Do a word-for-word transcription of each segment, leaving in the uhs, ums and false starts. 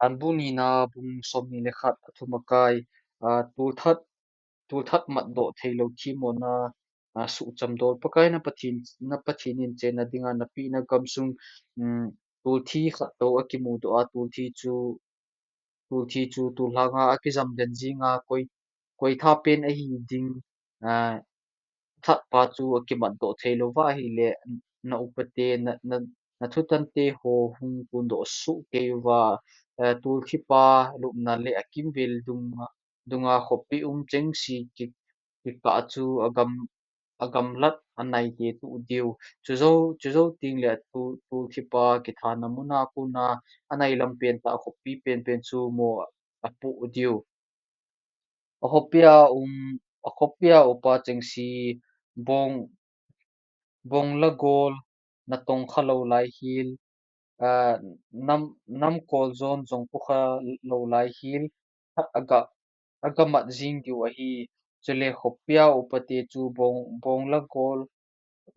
Anbu nina bung somni le khat, athum akai, a, tulthat, tulthat matdoh theilou themona, a, suhchamdol. Pakai na Pathen, na Pathen in chenna dinga napehna gamsung, um, tulthi khat tou akimudoh a, tulthi chu, tulthi chu tulhanga akijam den jinga, koi, koi tha pen ahi ding, a, thatpa chu akimatdoh theilouva ahile, na upate, na, na, na thutante ho hung kondoh soh kei uva, eh, tulthipa lupna le akimvel dunga, dunga khopi um chengse ki, kikah chu agam, agamlat anaite tuh diu. Chujou, chujou tengle tu, tulthipa kithana muna kona anai lampen tah khopi penpen chu mo apoh diu. Akhopia um, akhopia upa chengse bong, bong la gol natong khalou lai hel, a, nam, namkol jon jong pu khalou lai hel, khat aga, agamat jing diu ahi. Chule khopia upate chu bong, bong la gol,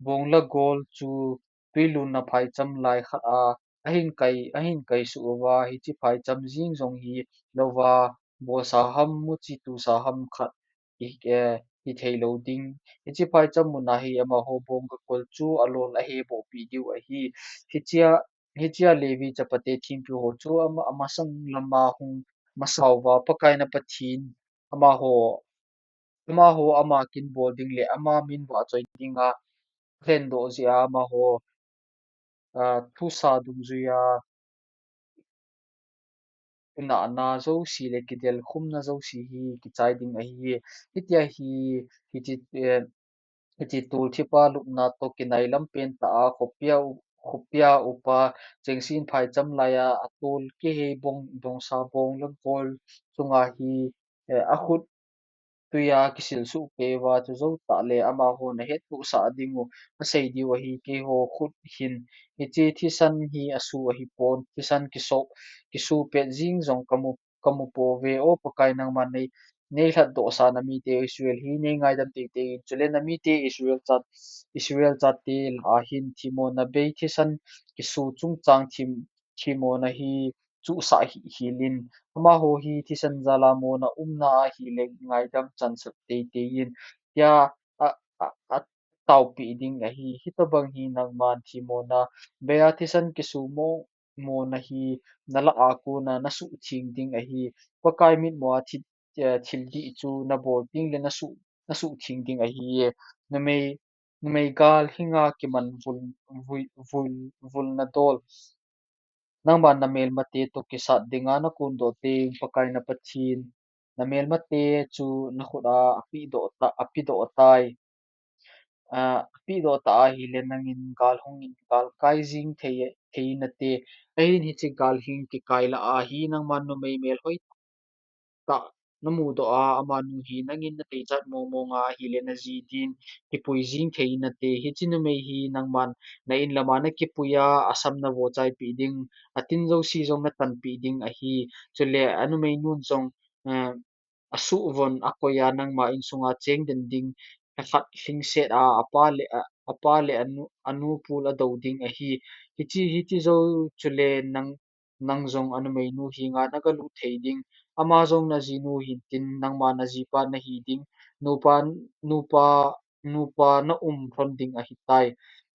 bong la gol chu twi lunna phaicham lai khat a, ahin kai, ahin kai suh uva, hiche phaicham jing jong hilouva, bolsa ham, muchi tusa ham khat hi, eh, hithei lou ding. Hiche phaicham muna hi amaho bong la gol chu alol aheboh peh diu ahi. Hichea, hichea Levi chapate thempu ho chu ama, amasang lama hung masa uva, Pakai na Pathen amaho, amaho ama kin bol ding le ama min vahchoi dinga lhendoh jeh a amaho, a, thusa dungjuia kinahna jouse le kidelkhumna jouse hi kichai ding ahi. Hitia hi, hiche, eh, hiche tulthipa lupna toh kinai lampen tah a khopia u-, khopia upa chengsen phaicham laiya atol kihei bong, bongsa bong la gol chunga hi, eh, akhut twi a kisil suh kei uva, chujou tah le amaho nahettohsah ding u asei diu ahi. Keiho khut hin hiche thisan hi asu ahipon, thisan kiso, kisu pet jing jong kamu, kamu pouve. O Pakai, nangman nei, nei lhatdohsah namite Israel hi nei ngaidam teitei in, chule namite Israel chat, Israel chate lah a hin themmo nabei thisan kisu chungchang them, themmo nahi chuhsah hih hel in, amaho hi thisan jal a mona umna ahile ngaidam chansah teitei in, tia a, a, ataopeh ding ahi. Hitobang hi nangman themmo nabei a thisan kisu mo, mo nahi nalah a kona nasuhtheng ding ahi. Pakai mitmo a thi, eh, thil dih chu nabol tengle nasuh, nasuhtheng ding ahi. Numei, numei gal hinga kiman vul, vul, vul, vulna dol. Nangman namelmate toh kisat dinga nakondoh teng, Pakai na Pathen, namelmate chu nakhut a apehdoh ta, apehdoh tai. A, apehdoh ta ahile nangin gal hungin galkai jing thei, thei nate. Ahin hiche gal hing kikai lah a hi nangman numei melhoi tah namudoh a, amanu hi nangin nateichat mongmong a ahile naji din kipui jing thei nate. Hiche numei hi nangman na in lama nakipui a, asam navohchai peh ding, atin jouse jong natanpeh ding ahi. Chule anumeinu jong, eh, asuhvon akoi a nangma insunga cheng den ding, lhakhat lhingset a, apa le, a, apa le anu, anu pul adou ding ahi. Hiche, hiche jou chule nang, nang jong anumeinu henga nagalut thei ding. Ama jong najinu hintin, nangma najipa nahi ding. Nupa, nupa, nupa naum lhon ding ahitai.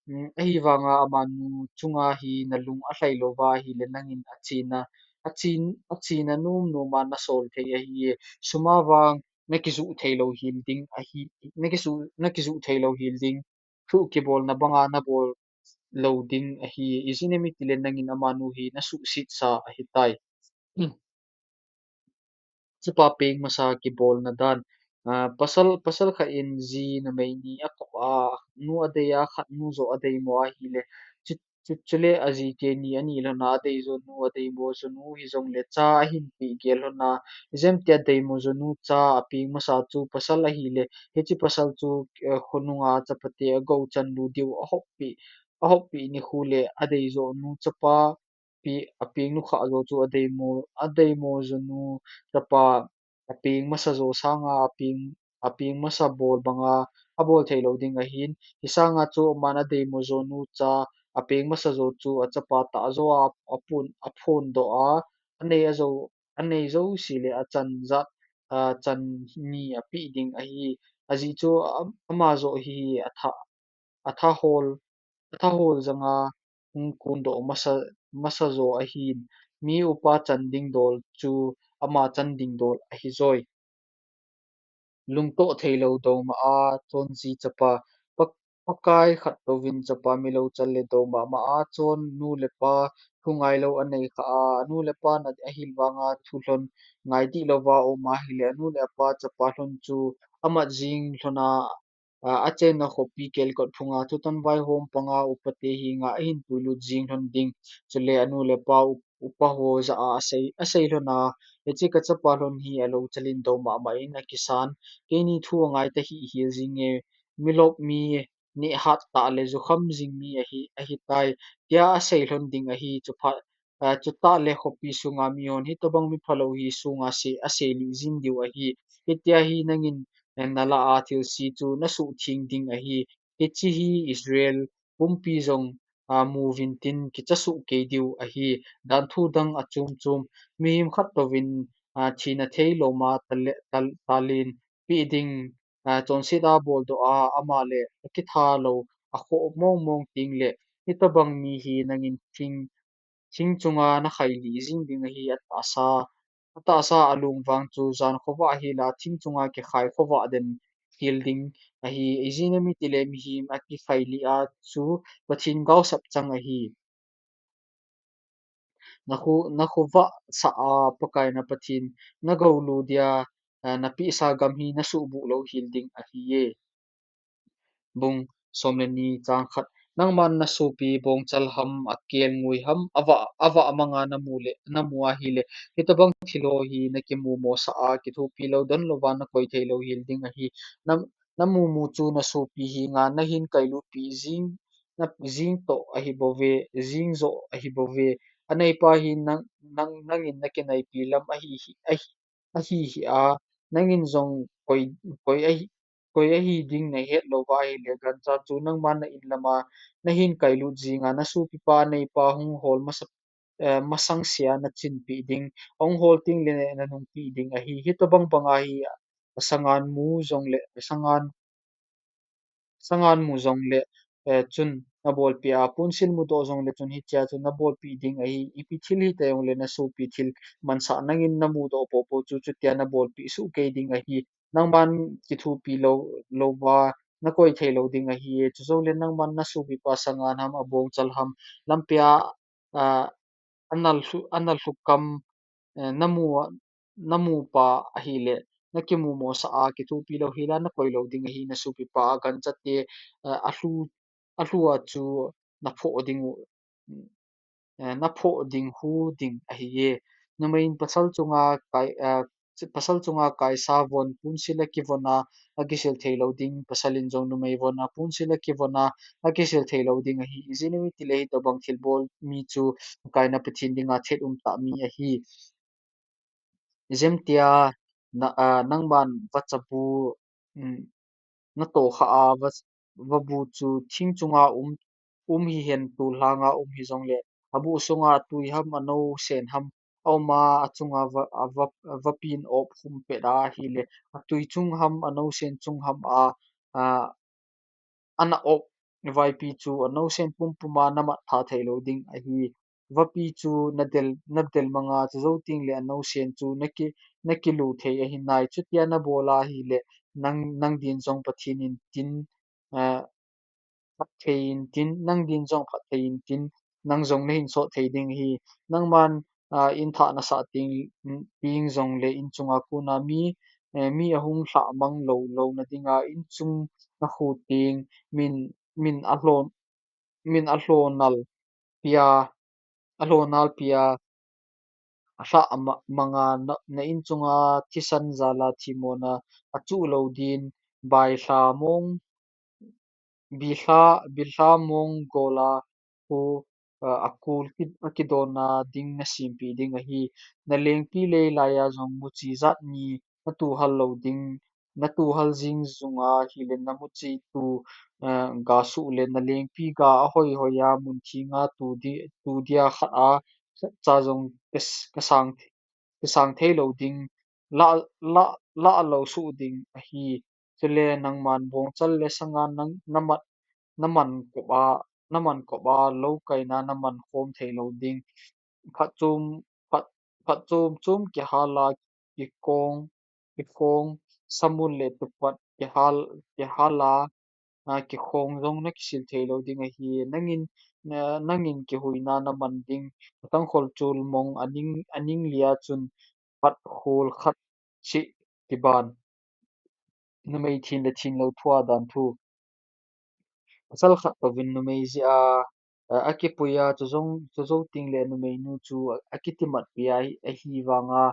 Um, ahivanga amanu chunga hi nalung alhai louva ahile nangin achena, achen, achena nom noma nasol thei ahi. Sum a vang nakijuh theilou hel ding ahi, nakijuh, nakijuh theilou hel ding. Thuh kibolna banga nabol lou ding ahi. Ijeh inem itile nangin amanu hi nasuhsetsa ahitai. Chapa peng masa kibolna dan. Ah, pasal, pasal khat in ji numei ni akop a, nu adei a, khat nu joh adeimo ahile. Chu, chu, chule aji teni ani lhon a, adeijo nu, adeimo jo nu hijongle cha ahin peh gel lhon a. Ijemtia adeimo jo nu cha apeng masa chu pasal ahile. Hiche pasal chu, eh, khonunga chapate agou chan lut diu ahop peh, ahop peh nikho le adeijo nu chapa pi, apeng nu khat jo chu adeimo, adeimo jo nu chapa apeng masa jo sanga apeng, apeng masa bol banga abol theilou ding ahin. Hisanga chu aman adeimo jo nu cha apeng masa jo chu achapa tah jo a aphon, aphondoh a, anei ajo, anei jouse le achan jat, a, chan ni apeh ding ahi. Ajeh chu a, ama joh hi atha, atha hol, atha hol janga hung kondoh masa, masa jo ahin, mi upa chan ding dol chu ama chan ding dol ahi joi. Lungtoh theilou doma a chonji chapa, Pa-, Pakai khat touvin chapa milou chal le doma ma a chon nu le pa thu ngailou anei kha a, nu le pa na ahil vanga thu lhon ngai dih louva um ahile, anu le apa chapa lhon chu amat jing lhon a, a, achenna khopi kelkot phunga thutan vaihom panga upate henga ahin puilut jing lhon ding. Chule anu le pa up-, upa ho jah a asei, asei lhon a, hiche ka chapa lhon hi alou chalin doma ma in akisan. Keini thu angai tahih hel jinge, milop mi, neh hat tah le jukham jing mi ahi, ahitai, tia asei lhon ding ahi. Chuphat, a, chutah le khopi sunga mihon hitobang miphalou hi sunga se, asei lih jing diu ahi. Hitia hi nangin, eh, nalah a thilse chu nasuhtheng ding ahi. Hiche hi Israel pumpi jong, a, mu uvin tin kicha suh kei diu ahi. Dan thu dang achom chom, mihem khat touvin, a, thina thei loma tale, tal-, talin peh ding, a, chonset a boldoh a, ama le akitha lou, akhoh mong mong teng le, hitobang mi hi nangin thing, thing chunga nakhai lih jing ding ahi. Atahsa, atahsa alung vang chu jan khovah hila, thing chunga kikhai khovah den hel ding ahi. Ijeh inem itile mihem akikhai lih a chu Pathen gaosap chang ahi. Nakho, nakhovah sah a Pakai na Pathen nagou lou dia, a, napehsa gam hi nasuhbuh lou hel ding ahiye. Bung som le ni chang khat. Nangman nasopi bongchal ham, akel ngui ham, avah, avah manga namu le, namu ahile, hitobang thil ho hi nakimu mosah a, kithopi lou don louva nakoi thei lou hel ding ahi. Na, namu mu chu nasopi henga nahin kailutpi jing, na, jing toh ahi bouve, jing joh ahi bouve. Aneipa hi nang, nang, nangin nakinaipi lam ahi, hi, ahi, ahi hi a, nangin jong koi, koi ahi, koi ahi ding nahet louva ahile, gancha chu nangman na in lama nahin kailut jinga, nasopipa neipa hung hol masa, eh, masang sea nachin peh ding, ahung hol teng le nanung peh ding ahi. Hitobang banga hi asangan mu jongle, asangan, sangan mu jongle, eh, chun nabolpeh a, punsil mudoh jongle chun hichea chu nabolpeh ding ahi. Ipi thil hita jongle nasopi thil mansah nangin namudoh popo chu, chutia nabolpeh soh kei ding ahi. Nangman kithopi lou, louva nakoi thei lou ding ahi. Chujongle nangman nasopipa sangan ham, abongchal ham, lampia, a, analhu-, analhu kam, eh, namu, namupa ahile, nakimu mosah a, kithopi lou hela nakoi lou ding ahi. Nasopipa aganchate, eh, alhu, alhu a chu naphoh ding u, eh, naphoh ding hu ding ahiye. Numeiyin pasal chunga kai, eh, pasal chunga kaisa von, punsil akivon a, akisil thei lou ding, pasalin jong numei von a, punsil akivon a, akisil thei lou ding ahi. Ijeh inem itile hitobang thilbol mi chu Pakai na Pathen dinga thet umtah mi ahi. Ijemtia na, a, nangman vachabu, um, natoh kha a, va, vabu chu thing chunga um, um hihen, tol lhanga um hijongle, abuh sunga atui ham, anosen ham aum a, achunga va, a va, vapin op khum pet ahile, atui chung ham, anosen chung ham a, a, ana op vaipi chu anosen pumpuma namat tha thei lou ding ahi. Vapi chu nadel, nadel manga, chujou tengle anosen chu naki, nakilu thei ahi nai. Chutia nabol ahile, nang, nang din jong Pathen in tin, a, phatthei intin, nang din jong phatthei intin, nang jong nahin sot thei ding ahi. Nangman, a, in thah nasah teng, teng jongle in chunga kona mi, eh, mi ahung lhah mang lou, louna dinga in chung nakhu teng min, min alhon, min alhonal pia, alhonal pia, alhah ma-, manga na, na in chunga thisan jala thimona achuh lou din, bailha mong, bilha, bilha mong gola khu, a, akul ki, akidonna ding nasempeh ding ahi. Nalengpi lei laiya jong muchi jat ni natuhal lou ding, natuhal jing jung ahile namuchi tu, a, gasuh le nalengpi ga ahoi hoiya mun thenga tu di, tu dia khat a cha jong kas-, kasang, kasang thei lou ding, la, la, la lou suh ding ahi. Chule nangman bongchal le sanga nang, naman, naman kop a, naman kop a lou kaina naman khom thei lou ding. Phatchom, phat, phatchom chom kihal a kikong, kikong, samun le tupat kihal, kihal a, a, kikhong jong nakisil thei lou ding ahi. Nangin, na, nangin kihuina naman ding, atangkhol chul mong aning, aning lia chun phat khul khat cheh kiban. Numei thin le thin lou thua dan thu. Pasal khat touvin numei jeh a, a, akipui a, chu jong, chu jou teng le numeinu chu a, akitimat pi a, ahi vanga,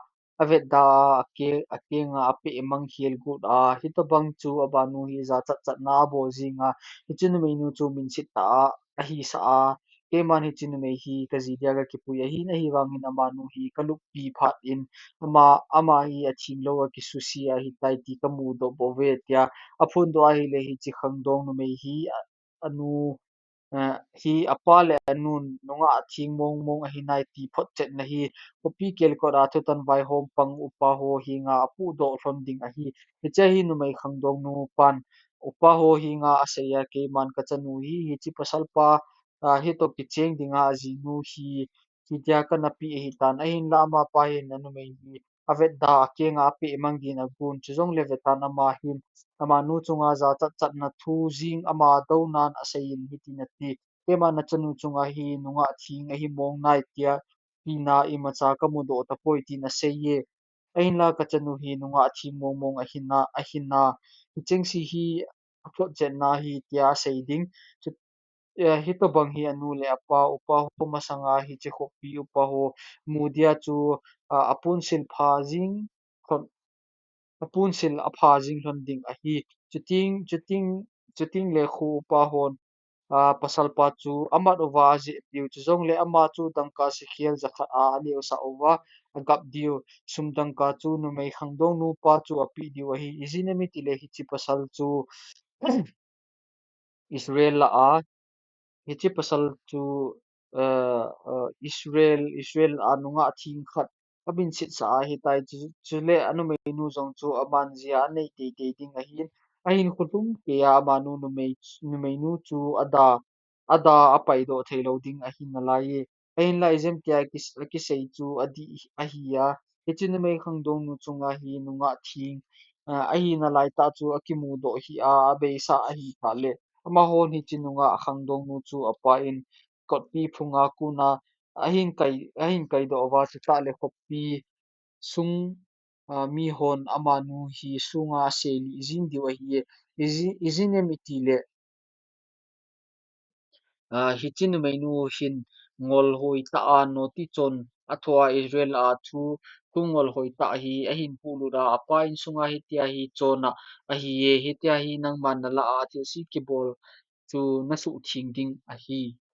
avetda a, ake, akeng a, apeh mang khel got a, hitobang chu amanu hi jachat chatna abol jing a, hiche numeinu chu minset tah a, ahisah a, keiman hiche numei hi kaji dia kakipui ahin, ahivangin amanu hi kaluppi phat in, ama, ama hi atheng lou a kisuse ahitai ti kamudoh bouve tia, aphondoh ahile hiche khangdong numei hi, a, anu, eh, hi apa le anun nungah atheng mong mong ahinai ti photchetna hi, khopi kelkot a thutan vaihom pang upa ho henga apuhdoh lhon ding ahi. Hiche hi numei khangdong nu pan upa ho henga asei a, keiman kachanu hi, hiche pasal pa, a, hitoh kicheng dinga ajinu hi, hitia kana pe ahitan, ahinla amapa hin anumei hi avetda a, akeng a apeh mang din agon, chujongle vetan ama hin, amanu chunga jachat chatna thu jing ama dounan aseiyin hitin ati, keiman nachanu chunga hi nungah theng ahi mong nai tia, tina imacha kamudoh tapoi tin aseiye. Ahinla kachanu hi nungah theng mong mong ahina, ahina, hichengse hi aphotchetna ahi tia asei ding. Chu, eh, hitobang hi anu le apa, upa ho masanga hiche khopi upa ho mu dia chu, a, aponsil pha jing lhon, aponsil apha jing lhon ding ahi. Chuteng, chuteng, chuteng le kho upa hon, a, pasalpa chu amat uva ajep diu, chujongle ama chu dangka sikhel jakhat a aneosah uva agap diu, sum dangka chu numei khangdong nupa chu apeh diu ahi. Ijeh inem itile hiche pasal chu Israel lah a, hiche pasal chu, eh, eh, Israel, Israel a nungah theng khat aminsetsah ahitai, chu, chule anumeinu jong chu aman jia anei teitei ding ahin, ahin kholhum keiya amanu numei, numeinu chu ada, ada apaidoh theilou ding ahi nalaiye. Ahinla ijemtia akis-, akisei chu adih ahi a, hiche numei khangdong nu chunga hi nungah theng, a, ahi nalaitah chu akimudoh hih a, abeisah ahitah le, amahon hiche nungah khangdong nu chu apa in kotpi phunga kona ahin kai, ahin kaidoh uva, chutah le khopi sung, a, mihon amanu hi sunga aselih jing diu ahi. Iji-, ijeh inem itile, a, hiche numeinu hin ngol hoitah a noti chon athoa, Israel a thu, thu ngol hoitah hi ahin pohlut a, apa insunga hitia hi chonna ahiye, hitia hi nangman nalah a thilse kibol chu nasuhtheng ding ahi.